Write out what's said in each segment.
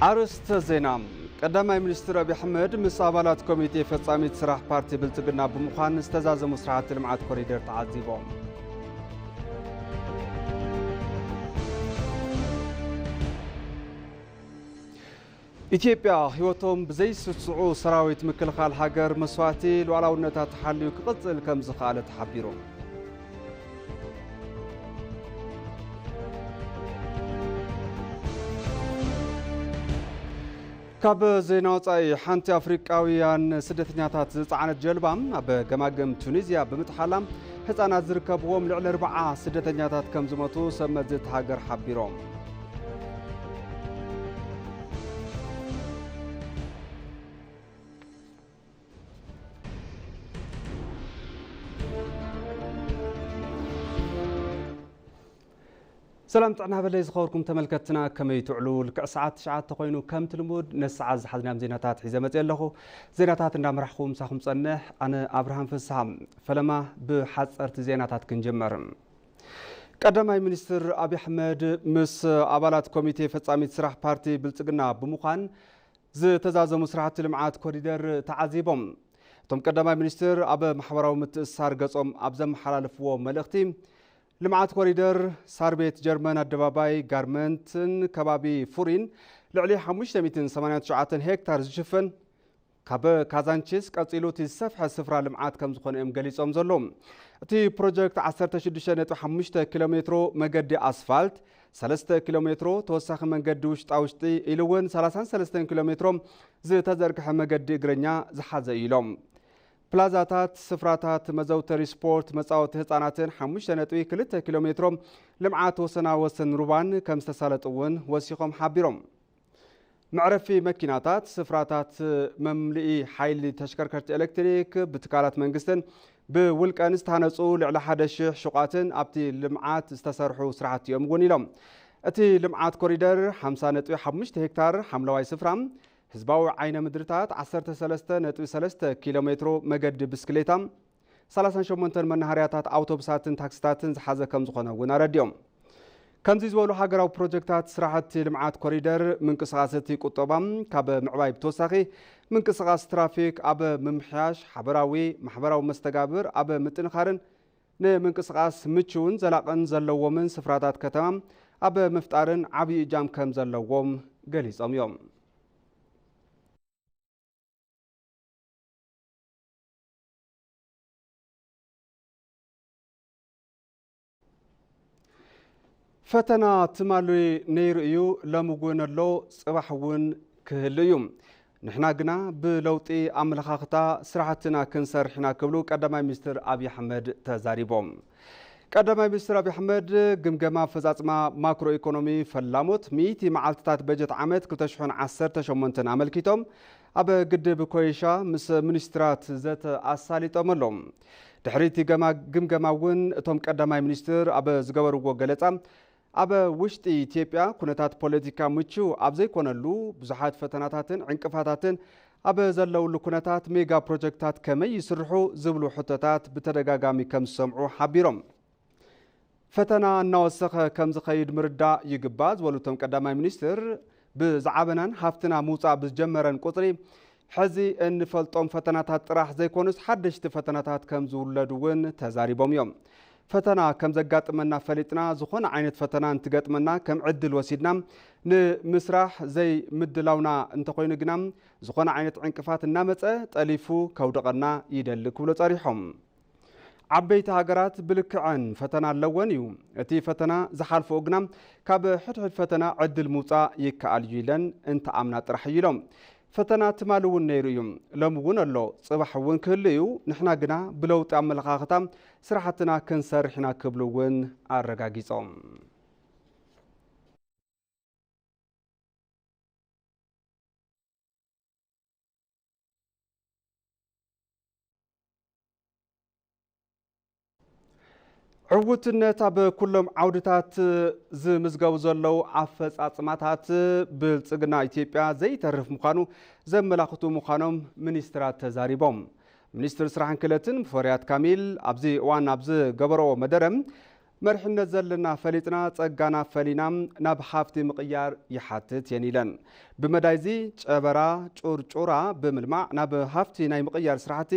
ኣርእስተ ዜና። ቀዳማይ ሚኒስትር ኣብይ ኣሕመድ ምስ ኣባላት ኮሚቴ ፈጻሚት ስራሕ ፓርቲ ብልጽግና ብምዃን ዝተዛዘሙ ስራሕቲ ልምዓት ኮሪደር ተዓዚቦም። ኢትዮጵያ፣ ህይወቶም ብዘይስስዑ ሰራዊት ምክልኻል ሃገር መስዋእቲ ሉዓላውነታ ተሓልዩ ክቕጽል ከም ዝኸኣለ ተሓቢሩ። ካብ ዜና ወጻኢ፣ ሓንቲ ኣፍሪቃውያን ስደተኛታት ዝጸዓነት ጀልባ ኣብ ገማግም ቱኒዝያ ብምጥሓላ፣ ህጻናት ዝርከብዎም ልዕሊ ኣርብዓ ስደተኛታት ከም ዝሞቱ ሰብ መዚ እታ ሃገር ሓቢሮም። ሰላም ጥዕና በለይ ዝኸበርኩም ተመልከትና፣ ከመይ ትውዕሉ? ልክዕ ሰዓት ትሽዓተ ኮይኑ ከምቲ ልሙድ ነዚ ሰዓት ዝሓዝናዮም ዜናታት ሒዘ መፅየ ኣለኹ። ዜናታት እንዳመራሕኹ ምሳኹም ፀንሕ ኣነ ኣብርሃም ፍስሃ። ፈለማ ብሓፀርቲ ዜናታት ክንጅምር። ቀዳማይ ሚኒስትር ኣብይ ኣሕመድ ምስ ኣባላት ኮሚቴ ፈጻሚት ስራሕ ፓርቲ ብልጽግና ብምዃን ዝተዛዘሙ ስራሕቲ ልምዓት ኮሪደር ተዓዚቦም። እቶም ቀዳማይ ሚኒስትር ኣብ ማሕበራዊ ምትእስሳር ገጾም ኣብ ዘመሓላለፍዎ መልእኽቲ፣ ልምዓት ኮሪደር ሳር ቤት ጀርመን ኣደባባይ ጋርመንትን ከባቢ ፉሪን ልዕሊ ሓሙሽተ ሚእትን ሰማንያን ትሽዓተን ሄክታር ዝሽፍን፣ ካብ ካዛንቺስ ቀጺሉ እቲ ዝሰፍሐ ስፍራ ልምዓት ከም ዝኾነ እዮም ገሊጾም ዘለዉ። እቲ ፕሮጀክት ዓሰርተ ሽዱሽተ ነጥቢ ሓሙሽተ ኪሎ ሜትሮ መገዲ ኣስፋልት፣ ሰለስተ ኪሎ ሜትሮ ተወሳኺ መንገዲ ውሽጣ ውሽጢ ኢሉ እውን ሰላሳን ሰለስተን ኪሎ ሜትሮ ዝተዘርግሐ መገዲ እግረኛ ዝሓዘ እዩ ኢሎም። ፕላዛታት፣ ስፍራታት መዘውተሪ ስፖርት፣ መጻወቲ ህጻናትን ሓሙሽተ ነጥቢ ክልተ ኪሎ ሜትሮ ልምዓት ወሰና ወሰን ሩባን ከም ዝተሳለጡ እውን ወሲኾም ሓቢሮም። መዕረፊ መኪናታት፣ ስፍራታት መምልኢ ሓይሊ ተሽከርከርቲ ኤሌክትሪክ፣ ብትካላት መንግስትን ብውልቀን ዝተሃነጹ ልዕሊ ሓደ ሺሕ ሹቓትን ኣብቲ ልምዓት ዝተሰርሑ ስራሕቲ እዮም እውን ኢሎም። እቲ ልምዓት ኮሪደር ሓምሳ ነጥቢ ሓሙሽተ ሄክታር ሓምለዋይ ስፍራ፣ ህዝባዊ ዓይነ ምድርታት፣ ዓሰርተ ሰለስተ ነጥቢ ሰለስተ ኪሎ ሜትሮ መገዲ ብስክሌታ፣ ሰላሳን ሸሞንተን መናሃርያታት ኣውቶቡሳትን ታክሲታትን ዝሓዘ ከም ዝኾነ እውን ኣረዲኦም። ከምዚ ዝበሉ ሃገራዊ ፕሮጀክታት ስራሕቲ ልምዓት ኮሪደር ምንቅስቓስ እቲ ቁጠባ ካብ ምዕባይ ብተወሳኺ ምንቅስቓስ ትራፊክ ኣብ ምምሕያሽ፣ ሓበራዊ ማሕበራዊ መስተጋብር ኣብ ምጥንኻርን ንምንቅስቓስ ምችውን ዘላቕን ዘለዎምን ስፍራታት ከተማ ኣብ ምፍጣርን ዓብዪ እጃም ከም ዘለዎም ገሊጾም እዮም። ፈተና ትማሊ ነይሩ እዩ፣ ሎሚ እውን ኣሎ፣ ጽባሕ እውን ክህሉ እዩ። ንሕና ግና ብለውጢ ኣመለኻኽታ ስራሕትና ክንሰርሕ ኢና ክብሉ ቀዳማይ ሚኒስትር ኣብይ ኣሕመድ ተዛሪቦም። ቀዳማይ ሚኒስትር ኣብይ ኣሕመድ ግምገማ ኣፈጻጽማ ማክሮ ኢኮኖሚ ፈላሞት ሚእቲ መዓልትታት በጀት ዓመት ክልተ ሽሕን ዓሰርተ ሸሞንተን ኣመልኪቶም ኣብ ግድብ ኮይሻ ምስ ሚኒስትራት ዘተ ኣሳሊጦም ኣለዉ። ድሕሪ እቲ ገማ-፣ ግምገማ እውን እቶም ቀዳማይ ሚኒስትር ኣብ ዝገበርዎ ገለጻ፣ ኣብ ውሽጢ ኢትዮጵያ ኩነታት ፖለቲካ ምቹው ኣብ ዘይኮነሉ፣ ብዙሓት ፈተናታትን ዕንቅፋታትን ኣብ ዘለውሉ ኩነታት ሜጋ ፕሮጀክታት ከመይ ይስርሑ ዝብሉ ሕቶታት ብተደጋጋሚ ከም ዝሰምዑ ሓቢሮም። ፈተና እናወሰኸ ከም ዝኸይድ ምርዳእ ይግባእ ዝበሉ እቶም ቀዳማይ ሚኒስትር፣ ብዝዓበናን ሃፍትና ምውፃእ ብዝጀመረን ቁፅሪ፣ ሕዚ እንፈልጦም ፈተናታት ጥራሕ ዘይኮኑስ ሓደሽቲ ፈተናታት ከም ዝውለዱ እውን ተዛሪቦም እዮም። ፈተና ከም ዘጋጥመና ፈሊጥና፣ ዝኾነ ዓይነት ፈተና እንትገጥመና ከም ዕድል ወሲድና ንምስራሕ ዘይምድላውና እንተኾይኑ ግና፣ ዝኾነ ዓይነት ዕንቅፋት እናመፀ ጠሊፉ ከውድቐና ይደሊ ክብሉ ጸሪሖም። ዓበይቲ ሃገራት ብልክዐን ፈተና ኣለወን እዩ። እቲ ፈተና ዝሓልፍኦ ግና ካብ ሕድሕድ ፈተና ዕድል ምውፃእ ይከኣል እዩ ኢለን እንተኣምና ጥራሕ እዩ ኢሎም። ፈተና ትማሊ እውን ነይሩ እዩ፣ ሎሚ እውን ኣሎ፣ ፅባሕ እውን ክህሉ እዩ። ንሕና ግና ብለውጢ ኣመለኻኽታ ስራሕትና ክንሰርሕ ኢና ክብሉ እውን ኣረጋጊፆም። ዕውትነት ኣብ ኩሎም ዓውድታት ዝምዝገቡ ዘለዉ ኣፈጻጽማታት ብልጽግና ኢትዮጵያ ዘይተርፍ ምዃኑ ዘመላኽቱ ምዃኖም ሚኒስትራት ተዛሪቦም። ሚኒስትር ስራሕን ክእለትን ሙፈሪያት ካሚል ኣብዚ እዋን ኣብ ዝገበረኦ መደረ፣ መሪሕነት ዘለና ፈሊጥና ጸጋና ፈሊና ናብ ሃፍቲ ምቕያር ይሓትት እየን ኢለን። ብመዳይዚ ጨበራ ጩርጩራ ብምልማዕ ናብ ሃፍቲ ናይ ምቕያር ስራሕቲ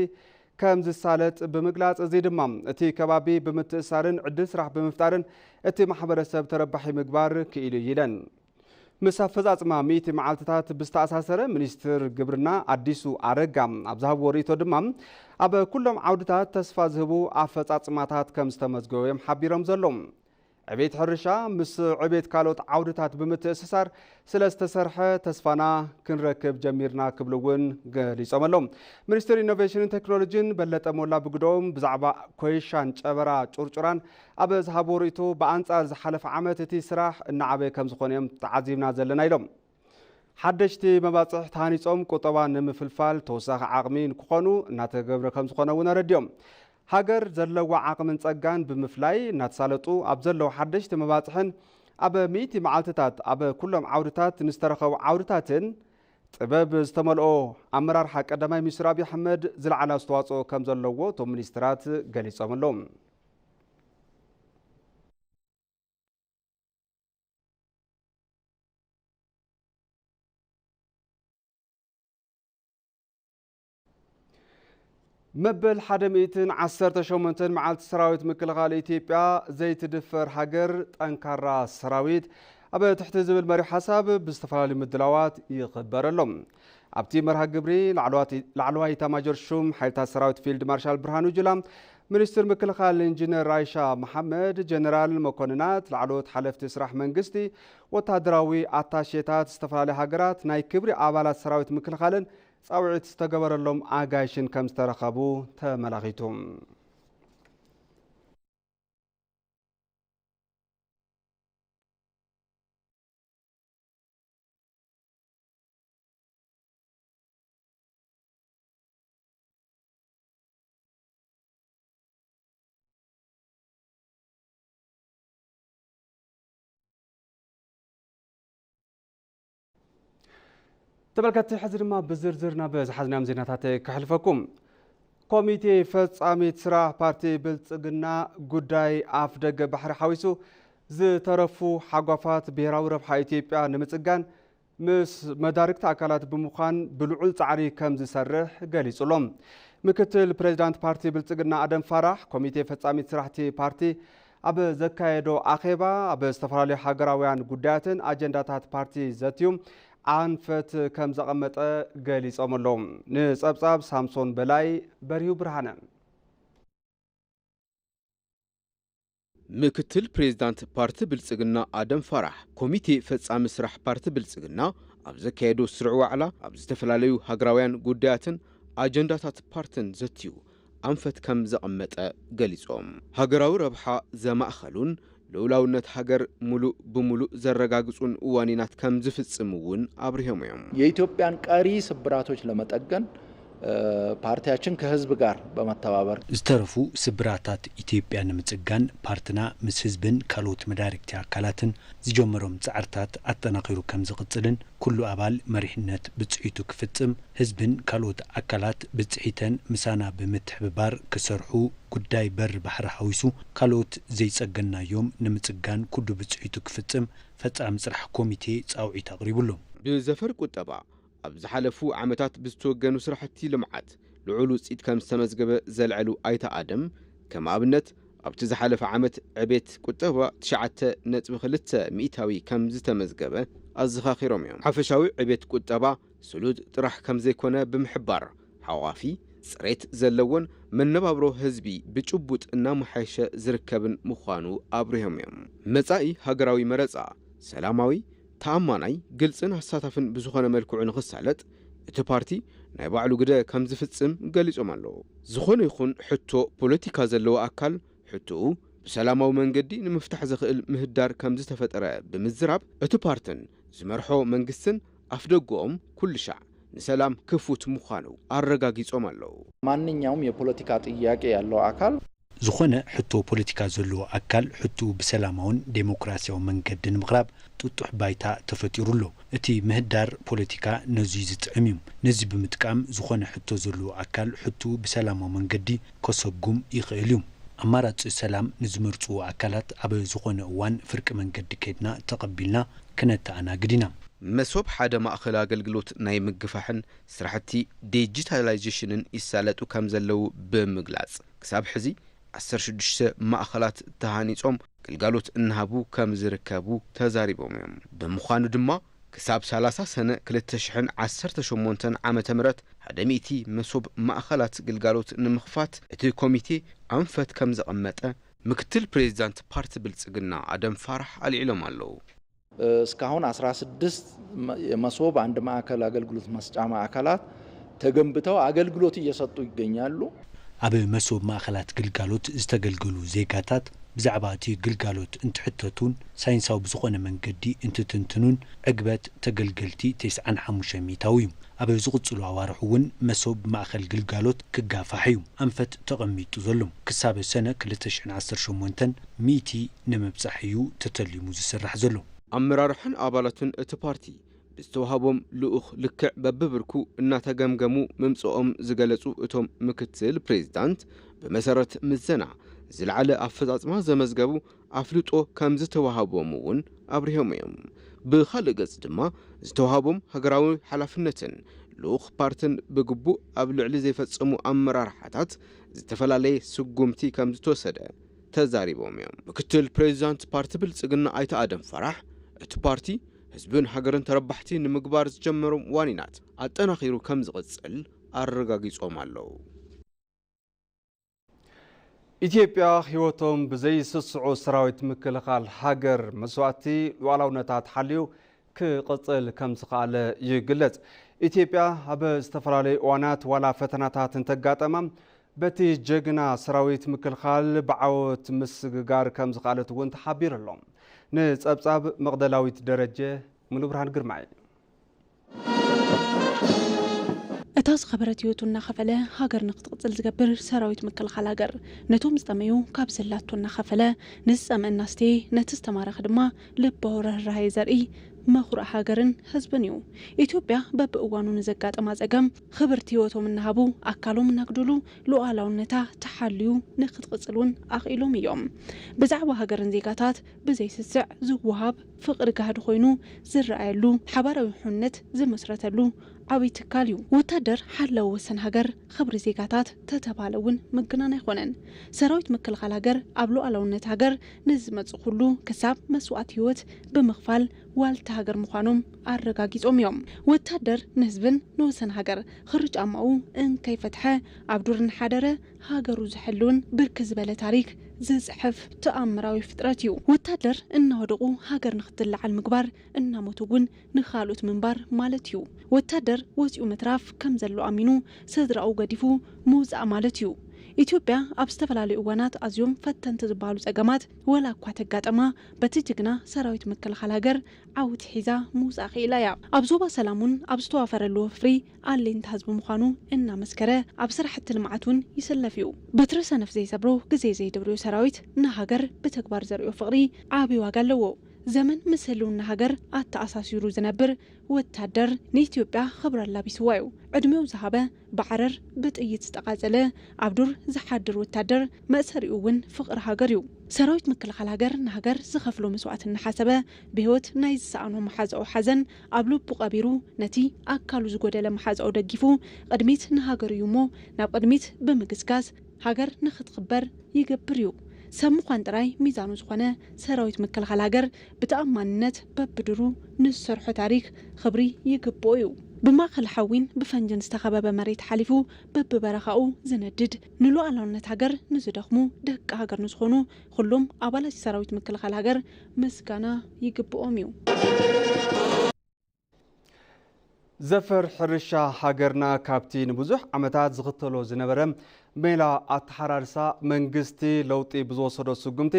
ከም ዝሳለጥ ብምግላጽ፣ እዚ ድማ እቲ ከባቢ ብምትእሳርን ዕድል ስራሕ ብምፍጣርን እቲ ማሕበረሰብ ተረባሒ ምግባር ክኢሉ እዩ ኢለን። ምስ ኣፈጻጽማ ሚእቲ መዓልትታት ብዝተኣሳሰረ፣ ሚኒስትር ግብርና ኣዲሱ ኣረጋ ኣብ ዝሃብዎ ርእይቶ ድማ፣ ኣብ ኩሎም ዓውድታት ተስፋ ዝህቡ ኣፈጻጽማታት ከም ዝተመዝገቡ እዮም ሓቢሮም ዘለዉ። ዕቤት ሕርሻ ምስ ዕቤት ካልኦት ዓውድታት ብምትእስሳር ስለ ዝተሰርሐ፣ ተስፋና ክንረክብ ጀሚርና ክብሉ እውን ገሊጾም ኣለዉ። ሚኒስትር ኢኖቬሽንን ቴክኖሎጂን በለጠ ሞላ ብግደኦም፣ ብዛዕባ ኮይሻን ጨበራ ጩርጩራን ኣብ ዝሃብዎ ርእይቶ፣ ብኣንጻር ዝሓለፈ ዓመት እቲ ስራሕ እናዓበየ ከም ዝኾነ እዮም ተዓዚብና ዘለና ኢሎም። ሓደሽቲ መባጽሕ ተሃኒጾም ቁጠባ ንምፍልፋል ተወሳኺ ዓቕሚ ንክኾኑ እናተገብረ ከም ዝኾነ እውን ኣረዲኦም። ሃገር ዘለዋ ዓቕምን ጸጋን ብምፍላይ እናተሳለጡ ኣብ ዘለዉ ሓደሽቲ መባጽሕን ኣብ ሚእቲ መዓልትታት ኣብ ኩሎም ዓውድታት ንዝተረኸቡ ዓውድታትን ጥበብ ዝተመልኦ ኣመራርሓ ቀዳማይ ሚኒስትር ኣብይ ኣሕመድ ዝለዓለ ኣስተዋጽኦ ከም ዘለዎ እቶም ሚኒስትራት ገሊጾም ኣለዉ። መበል ሓደ ሚእትን ዓሰርተ ሸሞንተን መዓልቲ ሰራዊት ምክልኻል ኢትዮጵያ ዘይትድፈር ሃገር ጠንካራ ሰራዊት ኣብ ትሕቲ ዝብል መሪሕ ሓሳብ ብዝተፈላለዩ ምድላዋት ይኽበር ኣሎ። ኣብቲ መርሃ ግብሪ ላዕለዋት-፣ ላዕለዋይ ኢታማጆር ሹም ሓይልታት ሰራዊት ፊልድ ማርሻል ብርሃኑ ጁላ፣ ሚኒስትር ምክልኻል ኢንጂነር ራይሻ መሓመድ፣ ጀነራል መኮንናት፣ ላዕለዎት ሓለፍቲ ስራሕ መንግስቲ፣ ወታደራዊ ኣታሼታት ዝተፈላለዩ ሃገራት፣ ናይ ክብሪ ኣባላት ሰራዊት ምክልኻልን ጻውዒት ዝተገበረሎም ኣጋይሽን ከም ዝተረኸቡ ተመላኺቱ። ተመልከትቲ፣ ሕዚ ድማ ብዝርዝር ናብ ዝሓዝናዮም ዜናታት ከሕልፈኩም። ኮሚቴ ፈጻሚት ስራሕ ፓርቲ ብልጽግና ጉዳይ ኣፍ ደገ ባሕሪ ሓዊሱ ዝተረፉ ሓጓፋት ብሄራዊ ረብሓ ኢትዮጵያ ንምጽጋን ምስ መዳርግቲ ኣካላት ብምዃን ብልዑል ጻዕሪ ከም ዝሰርሕ ገሊጹ ኣሎ። ምክትል ፕሬዚዳንት ፓርቲ ብልጽግና ኣደም ፋራሕ፣ ኮሚቴ ፈጻሚት ስራሕቲ ፓርቲ ኣብ ዘካየዶ ኣኼባ፣ ኣብ ዝተፈላለዩ ሃገራውያን ጉዳያትን ኣጀንዳታት ፓርቲ ዘትዩ ኣንፈት ከም ዘቐመጠ ገሊጾም ኣለዉ። ንጸብጻብ ሳምሶን በላይ፣ በሪሁ ብርሃነ። ምክትል ፕሬዚዳንት ፓርቲ ብልጽግና ኣደም ፋራሕ፣ ኮሚቴ ፈጻሚ ስራሕ ፓርቲ ብልጽግና ኣብ ዘካየዶ ስሩዕ ዋዕላ፣ ኣብ ዝተፈላለዩ ሃገራውያን ጉዳያትን ኣጀንዳታት ፓርትን ዘትዩ ኣንፈት ከም ዘቐመጠ ገሊጾም። ሃገራዊ ረብሓ ዘማእኸሉን ልኡላውነት ሃገር ሙሉእ ብሙሉእ ዘረጋግጹን ዋኒናት ከም ዝፍጽም እውን ኣብሪሆም እዮም። የኢትዮጵያን ቀሪ ስብራቶች ለመጠገን፣ እ፣ ፓርቲያችን ከህዝብ ጋር በመተባበር ዝተረፉ ስብራታት ኢትዮጵያ ንምጽጋን ፓርትና ምስ ህዝብን ካልኦት መዳርግቲ ኣካላትን ዝጀመሮም ጻዕርታት ኣጠናኺሩ ከም ዝቕጽልን ኩሉ ኣባል መሪሕነት ብጽሒቱ ክፍጽም፣ ህዝብን ካልኦት ኣካላት ብጽሒተን ምሳና ብምትሕብባር ክሰርሑ፣ ጉዳይ በሪ ባሕሪ ሓዊሱ ካልኦት ዘይጸገናዮም ንምጽጋን ኩሉ ብጽሒቱ ክፍጽም ፈጻሚ ጽራሕ ኮሚቴ ጻውዒት ኣቕሪቡ ኣሎ። ብዘፈር ቁጠባ ኣብ ዝሓለፉ ዓመታት ብዝተወገኑ ስራሕቲ ልምዓት ልዑል ውፅኢት ከም ዝተመዝገበ ዘልዐሉ ኣይተ ኣደም፣ ከም ኣብነት ኣብቲ ዝሓለፈ ዓመት ዕቤት ቁጠባ ትሽዓተ ነጥቢ ክልተ ሚእታዊ ከም ዝተመዝገበ ኣዘኻኺሮም እዮም። ሓፈሻዊ ዕቤት ቁጠባ ስሉጥ ጥራሕ ከም ዘይኮነ ብምሕባር፣ ሓቋፊ፣ ፅሬት ዘለዎን መነባብሮ ህዝቢ ብጭቡጥ እናመሓየሸ ዝርከብን ምዃኑ ኣብሪሆም እዮም። መጻኢ ሃገራዊ መረፃ ሰላማዊ፣ ተኣማናይ፣ ግልጽን ኣሳታፍን ብዝኾነ መልክዑ ንኽሳለጥ እቲ ፓርቲ ናይ ባዕሉ ግደ ከም ዝፍጽም ገሊጾም ኣለዉ። ዝኾነ ይኹን ሕቶ ፖለቲካ ዘለዎ ኣካል ሕቶኡ ብሰላማዊ መንገዲ ንምፍታሕ ዘኽእል ምህዳር ከም ዝተፈጠረ ብምዝራብ፣ እቲ ፓርትን ዝመርሖ መንግስትን ኣፍደገኦም ኩሉ ሻዕ ንሰላም ክፉት ምዃኑ ኣረጋጊጾም ኣለዉ። ማንኛውም የፖለቲካ ጥያቄ ያለው አካል ዝኾነ ሕቶ ፖለቲካ ዘለዎ ኣካል ሕቶኡ ብሰላማውን ዴሞክራሲያዊ መንገዲ ንምቕራብ ጥጡሕ ባይታ ተፈጢሩ ኣሎ። እቲ ምህዳር ፖለቲካ ነዙይ ዝጥዕም እዩ። ነዚ ብምጥቃም ዝኾነ ሕቶ ዘለዎ ኣካል ሕቶኡ ብሰላማዊ መንገዲ ከሰጉም ይኽእል እዩ። ኣማራጺ ሰላም ንዝመርጽዎ ኣካላት ኣብ ዝኾነ እዋን ፍርቂ መንገዲ ከድና ተቐቢልና ክነተኣናግድ ኢና። መሶብ ሓደ ማእኸል ኣገልግሎት ናይ ምግፋሕን ስራሕቲ ዲጂታላይዜሽንን ይሳለጡ ከም ዘለዉ ብምግላጽ፣ ክሳብ ሕዚ ዓሰርተ ሽዱሽተ ማእኸላት ተሃኒጾም ግልጋሎት እናሃቡ ከም ዝርከቡ ተዛሪቦም እዮም። ብምዃኑ ድማ ክሳብ ሰላሳ ሰነ ክልተ ሽሕን ዓሰርተ ሸሞንተን ዓመተ ምህረት ሓደ ሚእቲ መሶብ ማእኸላት ግልጋሎት ንምኽፋት እቲ ኮሚቴ ኣንፈት ከም ዘቐመጠ ምክትል ፕሬዚዳንት ፓርቲ ብልጽግና ኣደም ፋራሕ ኣልዒሎም ኣለዉ። እስካሁን አስራ ስድስት የመሶብ አንድ ማዕከል አገልግሎት መስጫ ማዕከላት ተገንብተው አገልግሎት እየሰጡ ይገኛሉ። ኣብ መሶብ ማእኸላት ግልጋሎት ዝተገልገሉ ዜጋታት ብዛዕባ እቲ ግልጋሎት እንትሕተቱን ሳይንሳዊ ብዝኾነ መንገዲ እንትትንትኑን ዕግበት ተገልገልቲ ተስዓን ሓሙሽተ ሚእታዊ እዩ። ኣብ ዝቕጽሉ ኣዋርሕ እውን መሶብ ማእኸል ግልጋሎት ክጋፋሕ እዩ ኣንፈት ተቐሚጡ ዘሎ። ክሳብ ሰነ ክልተ ሽሕን ዓሰርተ ሸሞንተን ሚእቲ ንምብጻሕ እዩ ተተሊሙ ዝስራሕ ዘሎ። ኣመራርሓን ኣባላትን እቲ ፓርቲ ብዝተዋህቦም ልኡኽ ልክዕ በብብርኩ እናተገምገሙ ምምፅኦም ዝገለፁ እቶም ምክትል ፕሬዚዳንት፣ ብመሰረት ምዘና ዝለዓለ ኣፈፃፅማ ዘመዝገቡ ኣፍልጦ ከም ዝተዋህቦም እውን ኣብሪሆም እዮም። ብኻልእ ገፅ ድማ ዝተዋህቦም ሃገራዊ ሓላፍነትን ልኡኽ ፓርትን ብግቡእ ኣብ ልዕሊ ዘይፈፀሙ ኣመራርሓታት ዝተፈላለየ ስጉምቲ ከም ዝተወሰደ ተዛሪቦም እዮም። ምክትል ፕሬዚዳንት ፓርቲ ብልፅግና ኣይተ ኣደም ፋራሕ እቲ ፓርቲ ህዝብን ሃገርን ተረባሕቲ ንምግባር ዝጀመሮም ዋኒናት ኣጠናኺሩ ከም ዝቕፅል ኣረጋጊጾም ኣለዉ። ኢትዮጵያ ህይወቶም ብዘይስስዑ ሰራዊት ምክልኻል ሃገር መስዋእቲ ሉዓላውነታ ተሓልዩ ክቕፅል ከም ዝኸኣለ ይግለጽ። ኢትዮጵያ ኣብ ዝተፈላለዩ እዋናት ዋላ ፈተናታት እንተጋጠማ በቲ ጀግና ሰራዊት ምክልኻል ብዓወት ምስግጋር ከም ዝኸኣለት እውን ተሓቢሩ ኣሎ። ንጸብጻብ መቕደላዊት ደረጀ ሙሉብርሃን ግርማይ። እታ ዝኸበረት ህይወቱ እናኸፈለ ሃገር ንክትቕፅል ዝገብር ሰራዊት ምክልኻል ሃገር ነቶም ዝጠመዩ ካብ ዘላቶ እናኸፈለ ንዝፀመአ እናስተየ ነቲ ዝተማረኸ ድማ ልባዊ ርህራሄ ዘርኢ መኹርዒ ሃገርን ህዝብን እዩ። ኢትዮጵያ በብእዋኑ ንዘጋጠማ ፀገም ክብርቲ ህይወቶም እናሃቡ ኣካሎም እናግደሉ ሉዓላውነታ ተሓልዩ ንክትቕፅል እውን ኣኽኢሎም እዮም። ብዛዕባ ሃገርን ዜጋታት ብዘይስስዕ ዝወሃብ ፍቕሪ ጋህዲ ኮይኑ ዝረኣየሉ ሓባራዊ ሕውነት ዝመስረተሉ ዓብይ ትካል እዩ። ወታደር ሓላዊ ወሰን ሃገር ክብሪ ዜጋታት ተተባለ እውን ምግናን ኣይኾነን። ሰራዊት ምክልኻል ሃገር ኣብ ሉዓላውነት ሃገር ንዝመፅእ ኩሉ ክሳብ መስዋእቲ ህይወት ብምኽፋል ዋልታ ሃገር ምዃኖም ኣረጋጊፆም እዮም። ወታደር ንህዝብን ንወሰን ሃገር ኽሪ ጫማኡ እንከይፈትሐ ኣብ ዱር እናሓደረ ሃገሩ ዝሕልውን ብርክ ዝበለ ታሪክ ዝፅሕፍ ተኣምራዊ ፍጥረት እዩ። ወታደር እናወደቑ ሃገር ንክትለዓል ምግባር እናሞቱ እውን ንኻልኦት ምንባር ማለት እዩ። ወታደር ወፂኡ ምትራፍ ከም ዘሎ ኣሚኑ ስድራኡ ገዲፉ ምውፃእ ማለት እዩ። ኢትዮጵያ ኣብ ዝተፈላለዩ እዋናት ኣዝዮም ፈተንቲ ዝበሃሉ ፀገማት ወላ እኳ ተጋጠማ በቲ ጅግና ሰራዊት ምክልኻል ሃገር ዓውቲ ሒዛ ምውፃእ ክኢላ እያ። ኣብ ዞባ ሰላም እውን ኣብ ዝተዋፈረሉ ወፍሪ ኣሌንታ ህዝቢ ምዃኑ እናመስከረ ኣብ ስራሕቲ ልምዓት እውን ይስለፍ እዩ። በትሪ ሰነፍ ዘይሰብሮ ግዜ ዘይድብርዮ ሰራዊት ንሃገር ብተግባር ዘርእዮ ፍቕሪ ዓብዪ ዋጋ ኣለዎ። ዘመን ምስ ህልውና ሃገር ኣተኣሳሲሩ ዝነብር ወታደር ንኢትዮጵያ ክብሪ ኣላቢስዋ እዩ። ዕድሜኡ ዝሃበ ብዓረር ብጥይት ዝተቓጸለ ኣብ ዱር ዝሓድር ወታደር መእሰሪኡ እውን ፍቕሪ ሃገር እዩ። ሰራዊት ምክልኻል ሃገር ንሃገር ዝኸፍሎ መስዋእቲ እናሓሰበ ብህይወት ናይ ዝሰኣኖ መሓዛኡ ሓዘን ኣብ ልቡ ቀቢሩ ነቲ ኣካሉ ዝጎደለ መሓዛኡ ደጊፉ ቅድሚት ንሃገሩ እዩ እሞ ናብ ቅድሚት ብምግስጋስ ሃገር ንክትኽበር ይገብር እዩ። ሰብ ምዃን ጥራይ ሚዛኑ ዝኾነ ሰራዊት ምክልኻል ሃገር ብተኣማንነት በብድሩ ንዝሰርሖ ታሪክ ክብሪ ይግብኦ እዩ። ብማእኸል ሓዊን ብፈንጅን ዝተኸበበ መሬት ሓሊፉ በብበረኻኡ ዝነድድ ንሉዓላውነት ሃገር ንዝደኽሙ ደቂ ሃገር ንዝኾኑ ኩሎም ኣባላት ሰራዊት ምክልኻል ሃገር ምስጋና ይግብኦም እዩ። ዘፈር ሕርሻ ሃገርና ካብቲ ንብዙሕ ዓመታት ዝኽተሎ ዝነበረ ሜላ ኣተሓራርሳ መንግስቲ ለውጢ ብዝወሰዶ ስጉምቲ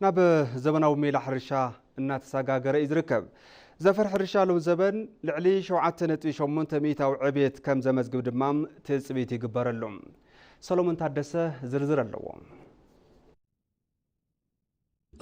ናብ ዘበናዊ ሜላ ሕርሻ እናተሰጋገረ እዩ ዝርከብ። ዘፈር ሕርሻ ሎም ዘበን ልዕሊ ሸውዓተ ነጥቢ ሸሞንተ ሚእታዊ ዕብየት ከም ዘመዝግብ ድማ ትጽቢት ይግበረሉ። ሰሎሞን ታደሰ ዝርዝር ኣለዎ።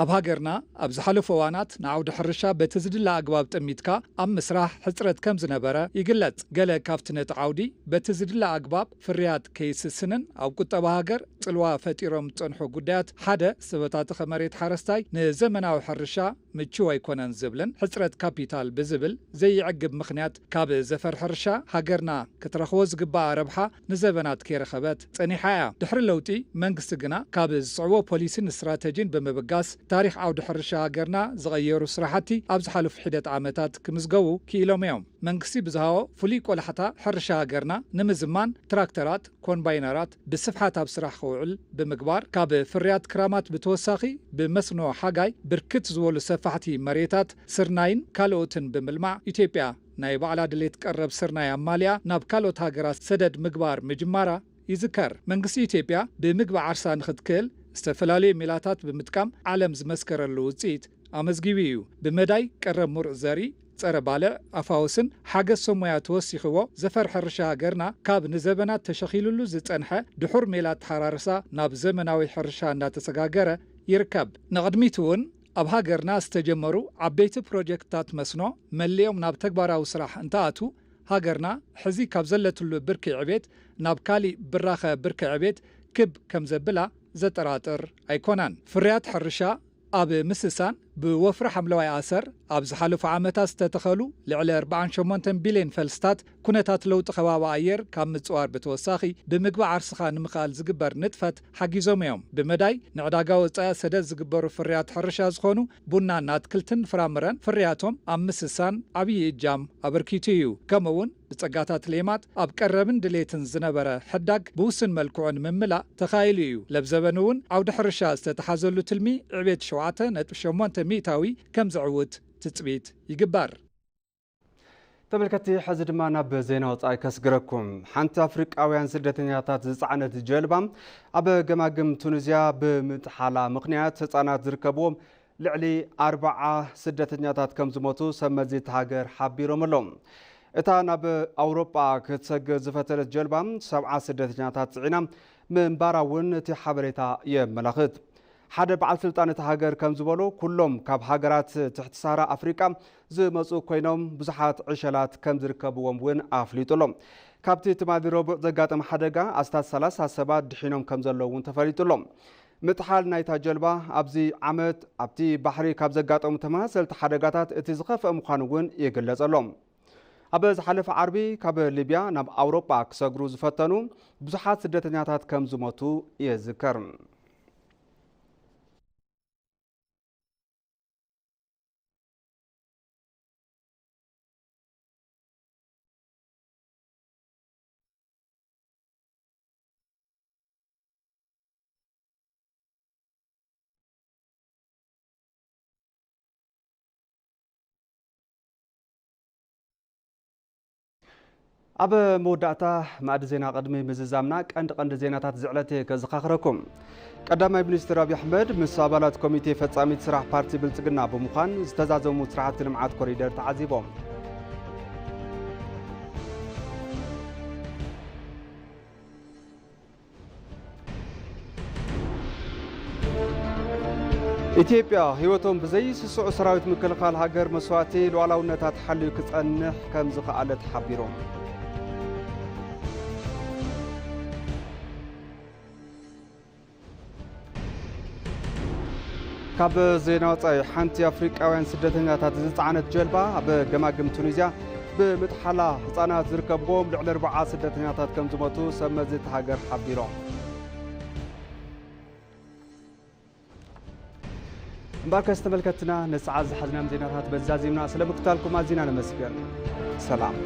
ኣብ ሃገርና ኣብ ዝሓለፉ እዋናት ንዓውዲ ሕርሻ በቲ ዝድለ ኣግባብ ጠሚትካ ኣብ ምስራሕ ሕጽረት ከም ዝነበረ ይግለጽ። ገለ ካብቲ ነቲ ዓውዲ በቲ ዝድለ ኣግባብ ፍርያት ከይስስንን ኣብ ቁጠባ ሃገር ጽልዋ ፈጢሮም ዝጸንሑ ጉዳያት ሓደ ዝተበታተኸ መሬት ሓረስታይ ንዘመናዊ ሕርሻ ምቹው ኣይኮነን ዝብልን ሕጽረት ካፒታል ብዝብል ዘይዕግብ ምኽንያት ካብ ዘፈር ሕርሻ ሃገርና ክትረኽቦ ዝግባኣ ረብሓ ንዘበናት ከይረኸበት ጸኒሓ እያ። ድሕሪ ለውጢ መንግስቲ ግና ካብ ዝስዕቦ ፖሊሲን ስትራተጂን ብምብጋስ ታሪኽ ዓውዲ ሕርሻ ሃገርና ዝቐየሩ ስራሕቲ ኣብ ዝሓለፉ ሒደት ዓመታት ክምዝገቡ ክኢሎም እዮም። መንግስቲ ብዝሃቦ ፍሉይ ቆላሕታ ሕርሻ ሃገርና ንምዝማን ትራክተራት፣ ኮምባይነራት ብስፍሓት ኣብ ስራሕ ክውዕል ብምግባር ካብ ፍርያት ክራማት ብተወሳኺ ብመስኖ ሓጋይ ብርክት ዝበሉ ሰፋሕቲ መሬታት ስርናይን ካልኦትን ብምልማዕ ኢትዮጵያ ናይ ባዕላ ድሌት ቀረብ ስርናይ ኣማሊኣ ናብ ካልኦት ሃገራት ሰደድ ምግባር ምጅማራ ይዝከር። መንግስቲ ኢትዮጵያ ብምግቢ ዓርሳ ንኽትክእል ዝተፈላለዩ ሜላታት ብምጥቃም ዓለም ዝመስከረሉ ውፅኢት ኣመዝጊቡ እዩ። ብመዳይ ቀረብ ሙሩፅ ዘርኢ፣ ፀረ ባልዕ፣ ኣፋውስን ሓገዝ ሰብ ሞያ ተወሲኽዎ ዘፈር ሕርሻ ሃገርና ካብ ንዘበናት ተሸኺሉሉ ዝፀንሐ ድሑር ሜላ ኣተሓራርሳ ናብ ዘመናዊ ሕርሻ እንዳተሰጋገረ ይርከብ። ንቕድሚት እውን ኣብ ሃገርና ዝተጀመሩ ዓበይቲ ፕሮጀክትታት መስኖ መሊኦም ናብ ተግባራዊ ስራሕ እንትኣትዉ፣ ሃገርና ሕዚ ካብ ዘለትሉ ብርኪ ዕቤት ናብ ካሊእ ብራኸ ብርኪ ዕቤት ክብ ከም ዘብላ ዘጠራጥር ኣይኮነን። ፍርያት ሕርሻ ኣብ ምስሳን ብወፍሪ ሓምለዋይ ኣሰር ኣብ ዝሓለፉ ዓመታት ዝተተኸሉ ልዕሊ ኣርብዓን ሸሞንተን ቢልዮን ፈልስታት ኩነታት ለውጢ ከባቢ ኣየር ካብ ምጽዋር ብተወሳኺ ብምግቢ ዓርስኻ ንምኽኣል ዝግበር ንጥፈት ሓጊዞም እዮም። ብመዳይ ንዕዳጋ ወጻኢ ሰደድ ዝግበሩ ፍርያት ሕርሻ ዝኾኑ ቡናን ኣትክልትን ፍራምረን ፍርያቶም ኣብ ምስሳን ዓብዪ እጃም ኣበርኪቱ እዩ። ከምኡ እውን ብጸጋታት ሌማት ኣብ ቀረብን ድሌትን ዝነበረ ሕዳግ ብውስን መልክዑ ንምምላእ ተኻኢሉ እዩ። ለብዘበን እውን ዓውዲ ሕርሻ ዝተተሓዘሉ ትልሚ ዕቤት ሸውዓተ ነጥቢ ሸሞንተ ሚእታዊ ከም ዘዕውት ትጽቢት ይግበር። ተመልከትቲ፣ ሕዚ ድማ ናብ ዜና ወጻኢ ከስግረኩም። ሓንቲ ኣፍሪቃውያን ስደተኛታት ዝጸዓነት ጀልባ ኣብ ገማግም ቱኒዝያ ብምጥሓላ ምኽንያት ህጻናት ዝርከብዎም ልዕሊ ኣርብዓ ስደተኛታት ከም ዝሞቱ ሰብ መዚ እቲ ሃገር ሓቢሮም ኣለዉ። እታ ናብ ኣውሮጳ ክትሰግር ዝፈተለት ጀልባ ሰብዓ ስደተኛታት ጽዒና ምንባራ እውን እቲ ሓበሬታ የመላኽት። ሓደ በዓል ስልጣን እታ ሃገር ከም ዝበሎ፣ ኩሎም ካብ ሃገራት ትሕቲ ሳህራ ኣፍሪቃ ዝመጹ ኮይኖም ብዙሓት ዕሸላት ከም ዝርከብዎም እውን ኣፍሊጡ ኣሎ። ካብቲ ትማሊ ረቡዕ ዘጋጠመ ሓደጋ ኣስታት ሰላሳ ሰባት ድሒኖም ከም ዘለዉ እውን ተፈሊጡ ኣሎ። ምጥሓል ናይታ ጀልባ ኣብዚ ዓመት ኣብቲ ባሕሪ ካብ ዘጋጠሙ ተመሳሰልቲ ሓደጋታት እቲ ዝኸፍአ ምዃኑ እውን ይግለጽ ኣሎ። ኣብ ዝሓለፈ ዓርቢ ካብ ሊብያ ናብ ኣውሮጳ ክሰግሩ ዝፈተኑ ብዙሓት ስደተኛታት ከም ዝሞቱ ይዝከር። ኣብ መወዳእታ መኣዲ ዜና ቅድሚ ምዝዛምና ቀንዲ ቀንዲ ዜናታት ዝዕለት እየ ከዘኻኽረኩም። ቀዳማይ ሚኒስትር ኣብይ ኣሕመድ ምስ ኣባላት ኮሚቴ ፈጻሚት ስራሕ ፓርቲ ብልጽግና ብምዃን ዝተዛዘሙ ስራሕቲ ልምዓት ኮሪደር ተዓዚቦም። ኢትዮጵያ ህይወቶም ብዘይስስዑ ሰራዊት ምክልኻል ሃገር መስዋእቲ ሉዓላውነታ ተሓልዩ ክጸንሕ ከም ዝኸኣለ ተሓቢሩ። ካብ ዜና ወጻኢ፣ ሓንቲ ኣፍሪቃውያን ስደተኛታት ዝጸዓነት ጀልባ ኣብ ገማግም ቱኒዝያ ብምጥሓላ ህጻናት ዝርከብዎም ልዕሊ ኣርብዓ ስደተኛታት ከም ዝሞቱ ሰብ መዚ እታ ሃገር ሓቢሮም። እምበኣርከስ ተመልከትና፣ ነዚ ሰዓት ዝሓዝናዮም ዜናታት በዚ ዛዚምና። ስለ ምክታልኩም ኣዚና ነመስግን። ሰላም።